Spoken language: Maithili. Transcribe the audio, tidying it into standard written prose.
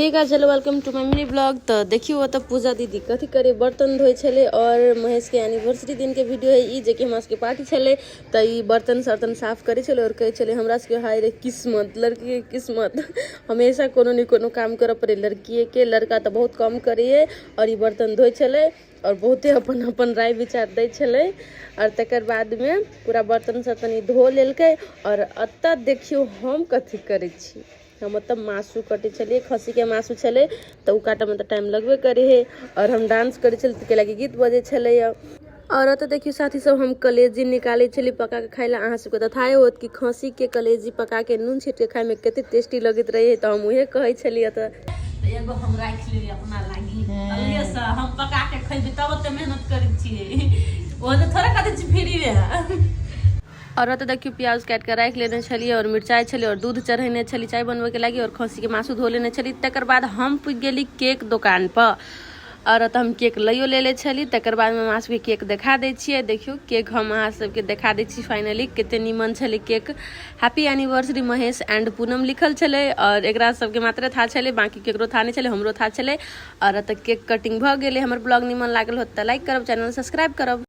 ठीक है, चलो, welcome to my mini vlog। तऽ देखियौ, ओतऽ पूजा दीदी कथी करे, बर्तन धोइ छलै। और महेशके एनिवर्सरी दिनके वीडियो है ई, जेकि हमरा सबके पार्टी छलै। तऽ ई बर्तन सर्तन साफ करै छलै और कहै छलै हमरा सबके, हाय रे किस्मत, लड़कीके किस्मत, हमेशा कोनो ने कोनो काम करऽ पड़े लड़किएके, लड़का तऽ बहुत कम करैए। और ई बर्तन धोइ छलै और बहुते अपन अपन राय विचार दै छलै। और तकर बादमे पूरा बर्तन सर्तन ई धो लेलकै। और एतऽ देखियौ हम कथी करै छी। हम ओतऽ मासु कटै छलियै, खस्सीके मासु छलै, तऽ ओ काटऽमे तऽ टाइम लगबे करै हइ। आओर हम डांस करै छलियै तऽ कैलाकि गीत बजै छलैए। आओर ओतऽ देखियौ साथी सब, हम कलेजी निकालै छलियै पका कऽ खाइ लए। अहाँ सबके तऽ थाहे होत कि खस्सीके कलेजी पका के नून छीट के खाइमे कते टेस्टी लगैत रहै। तऽ हम उहे कहै छलियै एतऽ। तऽ एगो हम राखि लेलियै अपना लागी अलगे से, हम पका के खैबै तब ओते मेहनत करै छियै। ओ तऽ थोड़े करै छी फ्रीमे। और ओतऽ देखियौ, प्याज काटि कऽ राखि लेने छलियै और मिरचाइ छलै और दूध चढ़ेने छलियै चाय बनबैके लागि और खस्सीके मासु धो लेने छलियै। तकर बाद हम पुगि गेली केक दोकानपर और ओतऽ हम केक लैयो लेले छली। तकर बादमे हम अहाँ सबके केक देखा दै छियै। देखियौ, केक हम अहाँ सबके देखा दै छी। फाइनली कते नीमन छलै cake. "Happy anniversary Mahesh and Poonam" लिखल छलै और एकरा सबके मात्रे था छलै, बाकी केकरो था नहि छलै, हमरो था छलै। और एतऽ केक कटिंग भऽ गेलै। हमर ब्लॉग नीमन लागल होत तऽ लाइक करब, चैनल सब्सक्राइब करब।